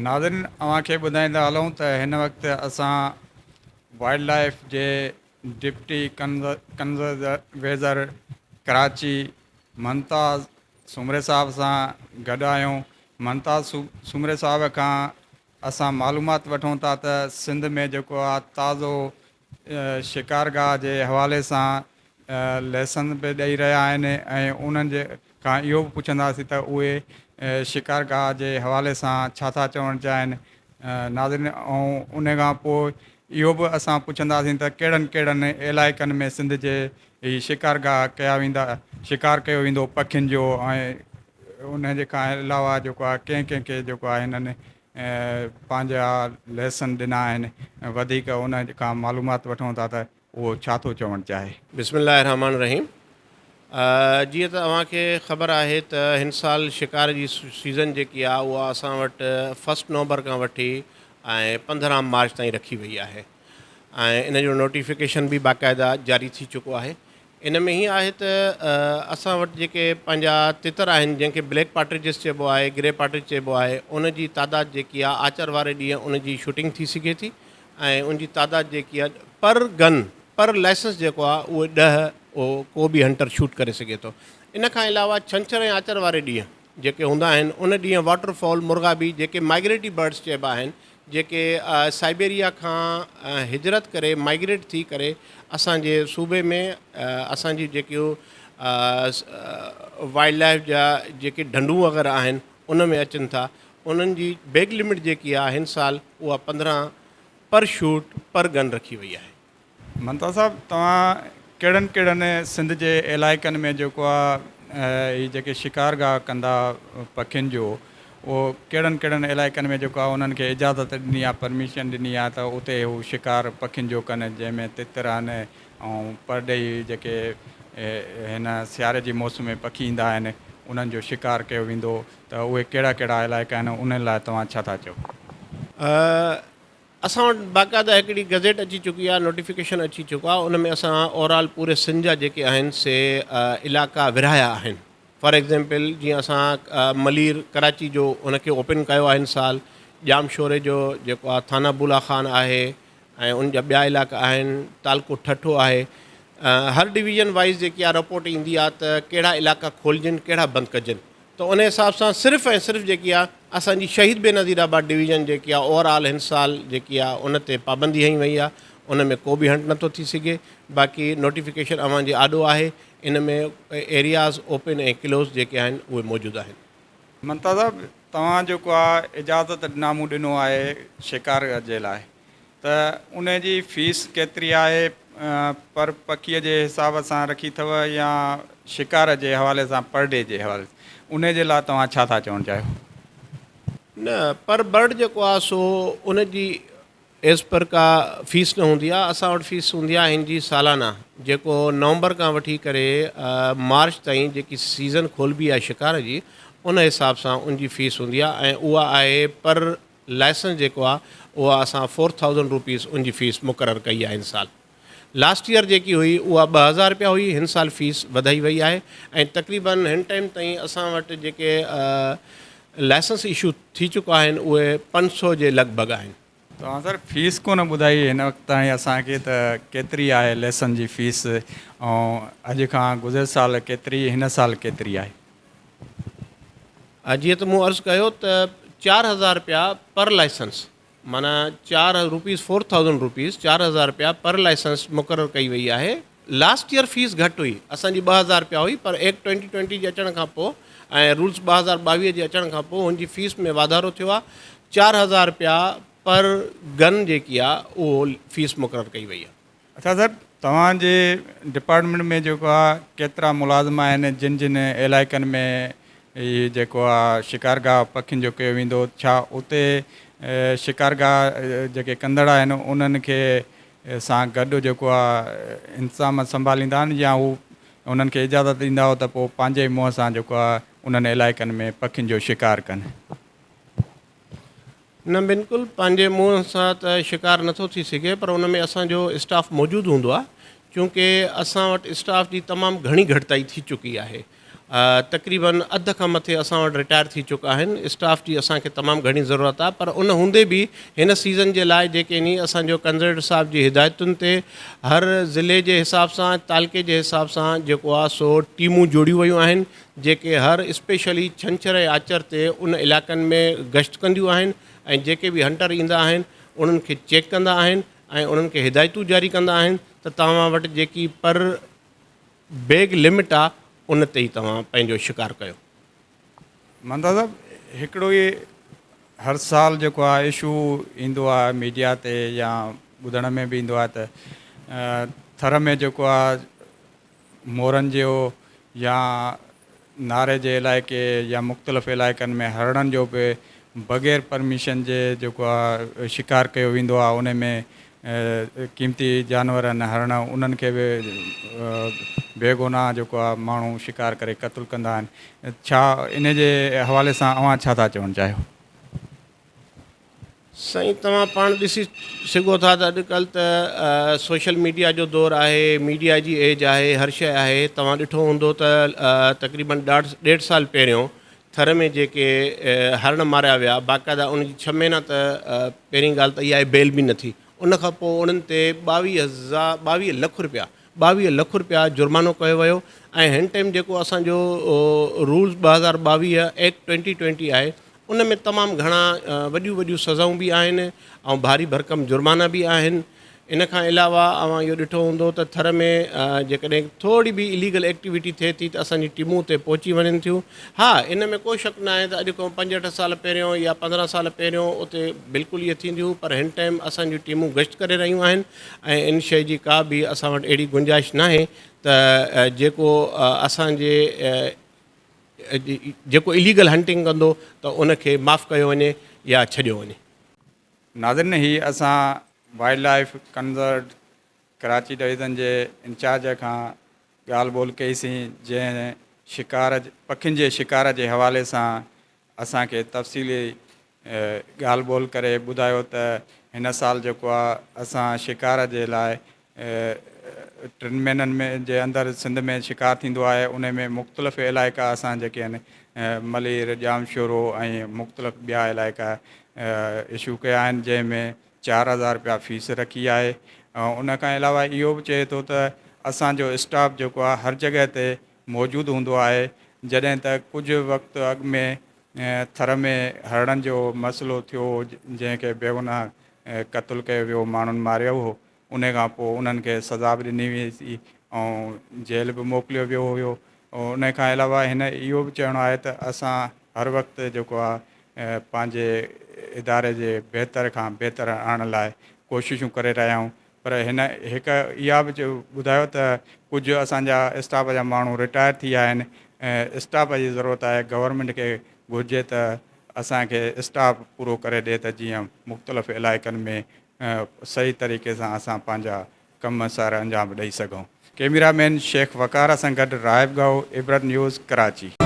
ناظرين اوهان کي ٻڌائيندا هلون ته هن وقت اسان وائلڊ لائيف جي ڊپٽي ڪنزرويزر ڪراچي ممتاز سومري صاحب سان گڏ آهيون. ممتاز سومري صاحب کان اسان معلومات وٺون ٿا ته سنڌ ۾ جيڪو آهي تازو شڪارگاهه جي حوالي سان ليسن به ڏئي رهيا آهن ۽ انهن جي کان اهو به پڇنداسين ته اهي شڪارگاهه جي حوالي سان ڇا ٿا چوڻ چاهين ناظرين ۽ ان کان پوء اهو به اسان پڇنداسين ته ڪهڙن ڪهڙن علائقن ۾ سنڌ جي هي شڪارگاهه ڪيا ويندا شڪار ڪيو ويندو پکين جو ۽ ان جي کان علاوه جيڪو آهي ڪنهن ڪنهن کي جيڪو آهي هنن پنهنجا ليسن ڏنا آهن وڌيڪ ان کان معلومات وٺون ٿا ته اهو ڇا ٿو چوڻ چاهي. بسم الله الرحمٰن الرحيم جيئن ته اوهان کي خبر آهي ته هن سال شڪار جي سيزن جيڪي آهي اها اسان وٽ فرسٽ نومبر کان وٺي ۽ 15 مارچ تائين رکي وئي آهي ۽ ان جو نوٽيفڪيشن به باقاعده جاري ٿي چڪو آهي ان ۾ هيئن آهي ته اسان وٽ جيڪي پنهنجا تتر آهن جنهن کي بليڪ پارٽريجز چئبو آهي گري پارٽريج چئبو آهي ان جي تعداد جيڪي آهي آچر واري ڏينهن ان جي شوٽنگ ٿي سگهي ٿي ۽ ان جي تعداد جيڪي آهي پر گن پر لائسنس جيڪو آهي اهي 10 اهو ڪو به هنٽر شوٽ ڪري سگهي ٿو. ان کان علاوه ڇنڇر ۽ آچر واري ڏينهن جيڪي هوندا آهن ان ڏينهن واٽر فائول مرغابي جيڪي مائگريٽي برڊس چئبا آهن جيڪي سائبيريا کان هجرت ڪري مائگريٽ ٿي ڪري اسان جي صوبي ۾ اسان جي جيڪيون وائلڊ لائف جا جيڪي ڍنڍون وغيره آهن ان ۾ اچن ٿا انهن جي بيگ لمٽ جيڪي آهي هن سال اها 15 پر شوٽ پر گن رکي وئي آهي. ممتاز صاحب توهان ڪهڙن ڪهڙن سنڌ جي علائقن ۾ جيڪو آ هي جيڪي شڪار گاهه ڪندا پکين جو اهو ڪهڙن ڪهڙن علائقن ۾ جيڪو آ انهن کي اجازت ڏني آ پرميشن ڏني آ ته اتي هو شڪار پکين جو ڪن جنهن ۾ تتر آهن ۽ پرڏيهي جيڪي هن سياري جي موسم ۾ پکي ايندا آهن انهن جو شڪار ڪيو ويندو ته اهي ڪهڙا ڪهڙا علائقا آهن انهن لاء توهان ڇا ٿا چئو؟ اسان وٽ باقاعده هڪڙي گزيٽ اچي چڪي آهي، نوٽيفڪيشن اچي چڪو آهي، ان ۾ اسان اوور آل پوري سنڌ جا جيڪي آهن سي علائقا ورهايا آهن. فار ايگزيمپل جيئن اسان ملير ڪراچي جو ان کي اوپن ڪيو آهي هن سال، ڄام شوري جو جيڪو آهي ٿانا بولا خان آهي ۽ ان جا ٻيا علائقا آهن، تعلقو ٺٽو آهي، هر ڊويزن وائيز جيڪي آهي رپورٽ ايندي آهي ته ڪهڙا علائقا کولجن ڪهڙا بند ڪجن. ته ان حساب سان صرف ۽ صرف جيڪي آ اسان جي شهيد بينظير آباد ڊويزن جيڪي آ اوور آل هن سال جيڪي آ ان تي پابندي هنئي وئي آ ان ۾ ڪو به هنٽ نٿو ٿي سگهي باقي نوٽيفڪيشن اوهان جي آڏو آهي ان ۾ ايرياز اوپن ۽ ڪلوز جيڪي آهن اهي موجود آهن. ممتاز صاحب توهان جيڪو آ اجازت نامو ڏنو آهي شڪار جي لاء ته ان جي فيس ڪيتري آهي پر پکيء جي حساب سان رکي اٿو يا شڪار جي حوالي سان پر ڊي جي حوالي سان ان جي لاء توهان ڇا ٿا چوڻ چاهيو؟ نه پر برڊ جيڪو آهي سو ان جي ايز پر ڪا فيس نه هوندي آهي اسان وٽ فيس هوندي آهي هن جي سالانه جيڪو نومبر کان وٺي ڪري مارچ تائين جيڪي سيزن کولبي آهي شڪار جي ان حساب سان ان جي فيس هوندي آهي ۽ اها آهي پر لائسنس جيڪو آ اها اسان فور ٿائوزنڊ روپيز ان جي فيس مقرر ڪئي آهي هن سال لاسٽ ييئر جيڪي هئي اها 2000 رپيا هئي هن سال فيس وڌائي وئي آهي ۽ تقريبن هن ٽائيم تائين اسان وٽ جيڪي لائسنس اشو ٿي چڪا آهن اهي 500 جي لڳ ڀڳ آهن. توهان سر فيس ڪونه ٻڌائي هن وقت تائين اسان کي ته ڪيتري آهي ليسن جي فيس ۽ اڄ کان گذريل سال ڪيتري هن سال ڪيتري آهي. جيئن ته مون عرض ڪيو ته 4000 رپيا پر لائسنس معنيٰ چار روپيز فور ٿائوزنڊ روپيز 4000 رپيا پر لائسنس مقرر ڪئي وئي آهي. لاسٽ ييئر فيس گهٽ هئي اسان جي 2000 رپيا هئي پر ايڪٽ ٽوئنٽي ٽوئنٽي جي اچڻ کان پوء ۽ رولس 2022 جي اچڻ کان پوء هن جي فيس ۾ واڌارو ٿيو آهي 4000 رپيا پر گن جيڪي آهي اهو فيس مقرر ڪئي وئي آهي. اڇا سر توهان جي ڊپارٽمينٽ ۾ جيڪو آ ڪيترا ملازم آهن جن جن علائقن ۾ هي جيڪو آ شڪارگاهه پکين جو ڪيو ويندو ڇا اتي شڪارگاهه جيڪي ڪندڙ آهن انهن کي سان گڏ جيڪو آ انتظام سنڀاليندا آهن يا هو انهن کي اجازت ڏيندا آهيو ته پوء پنهنجي منهن سان جيڪو آ انهن علائقن ۾ پکين جو شڪار ڪن. نه بلڪل پنهنجي منهن سان ته شڪار نٿو ٿي سگهي پر ان ۾ اسان جو اسٽاف موجود هوندو آهي چونڪه اسان وٽ اسٽاف جي تمام گهڻي گهٽتائي ٿي چڪي آهي. تقريبن اڌ کان مٿي اسان وٽ رٽائر ٿي چڪا آهن اسٽاف جي اسان کي تمام گهڻي ضرورت آهي پر ان هوندي به هن سيزن جي لاء جيڪي ني اسان جو ڪنزرويٽر صاحب جي هدايتن تي هر ضلعي جي حساب سان تعلقي جي حساب سان جيڪو آهي سو ٽيمون جوڙيون ويون آهن جيڪي هر اسپيشلي ڇنڇر ۽ آچر تي ان علائقن ۾ گشت ڪنديون آهن ۽ جيڪي به هنٽر ايندا آهن انهن کي چيڪ ڪندا آهن ۽ انهن کي هدايتون جاري ڪندا آهن ته توهان وٽ جيڪي پر بيگ لمٽ آ ان تي ئي توهان پنهنجو شڪار ڪيو. ممتاز صاحب هڪڙو ئي هر سال جيڪو آ اشو ايندو آ ميڊيا تي يا ٻڌڻ ۾ به ايندو آ ته ٿر ۾ جيڪو آ مورن جو يا ناري جي علائقي يا مختلف علائقن ۾ هرڻن جو به بغير پرميشن جي جيڪو آ شڪار ڪيو ويندو آ ان ۾ قيمتي جانور آهن هرڻ انهن کي به بيگناهه جيڪو آ ماڻهو شڪار ڪري قتل ڪندا آهن ڇا ان جي حوالي سان اوهان ڇا ٿا چوڻ چاهيو؟ سائين توهان پاڻ ڏسي سگهو ٿا ته اڄڪلهه ته سوشل ميڊيا جو دور آهي ميڊيا جي ايج آهي هر شيء آهي توهان ڏٺو هوندو ته تقريبن ڏاڍ ڏيڍ سال پهريون ٿر ۾ جيڪي هرڻ ماريا ويا باقاعده ان جي ڇهه مهينا ته پهرين ڳالهه ته اها آهي بيل به نه ٿي ان کان پوء انهن تي ٻاويهه هزار ٻاويهه لک روپيا 22 لک روپيا جرمانو ڪيو ويو ۽ هن ٽائيم جيڪو اسان جو رولز 2022 ايڪٽ ٽوئنٽي ٽوئنٽي آهي ان ۾ تمام گهڻا وڏيون وڏيون سزائون به آهن ۽ ڀاري ڀرڪم جرمانا به آهن ان کان علاوه اوهان اهو ڏٺو هوندو ته ٿر ۾ جيڪڏهن ٿوري به اليگل ايڪٽيوٽي ٿئي ٿي ته اسان جي ٽيمون اتي پهچي وڃن ٿيون ها ان ۾ ڪو شڪ ناهي ته اڄ کان پنج اٺ سال پهريون يا 15 سال پهريون اتي بلڪل اهي ٿينديون پر هن ٽائيم اسان جون ٽيمون گشت ڪري رهيون آهن ۽ ان شيء جي ڪا به اسان وٽ اهڙي گنجائش ناهي ته جيڪو اسان جي جيڪو اليگل هنٽنگ ڪندو ته ان کي معاف ڪيو وڃي يا ڇڏيو وڃي. ناظرين هي اسان وائلڊ لائيف ڪنزرڊ ڪراچي ڊويزن جي انچارج کان ڳالهه ٻولهه ڪئي سين جنهن شڪار پکين جي شڪار جي حوالي سان اسان کي تفصيلي ڳالهه ٻولهه ڪري ٻڌايو ته هن سال جيڪو آ اسان شڪار جي لاء ٽن مهينن ۾ جي اندر سنڌ ۾ شڪار ٿيندو آهي ان ۾ مختلف علائقا اسان جيڪي آهن ملير ڄامشورو ۽ مختلف ٻيا علائقا اشو ڪيا آهن جنهن ۾ 4000 رپيا فيس رکي آهي ان کان علاوه اهو به چئي ٿو ته اسان جو اسٽاف جيڪو آهي هر جڳهه تي موجود هوندو آهي جڏهن ته ڪجهه وقت اڳ ۾ ٿر ۾ هرڻن جو مسئلو ٿيو هو جنهن کي بيگناهه قتل ڪيو ويو ماڻهن ماريو هو ان کان پوء انهن کي سزا به ڏني وئي هئي ۽ جيل به موڪليو ويو هيو ان کان علاوه هن اهو به چوڻو آهي ته اسان هر وقت جيڪو آهي پنهنجي اداري جي بهتر کان بهتر آڻڻ لاء ڪوششون ڪري رهيا آهيون پر هن هڪ اها به ٻڌايو ته ڪجهه اسان جا اسٽاف جا ماڻهو رٽائر ٿي ويا آهن ۽ اسٽاف جي ضرورت آهي گورنمينٽ کي گهرجي ته اسان کي اسٽاف پورو ڪري ڏي ته جيئن مختلف علائقن ۾ صحيح طريقي سان اسان پنهنجا ڪم سر انجام ڏئي سگهون. ڪئميرا مين شيخ وقار سان گڏ راهب ڳاهو، عبرت نيوز، ڪراچي.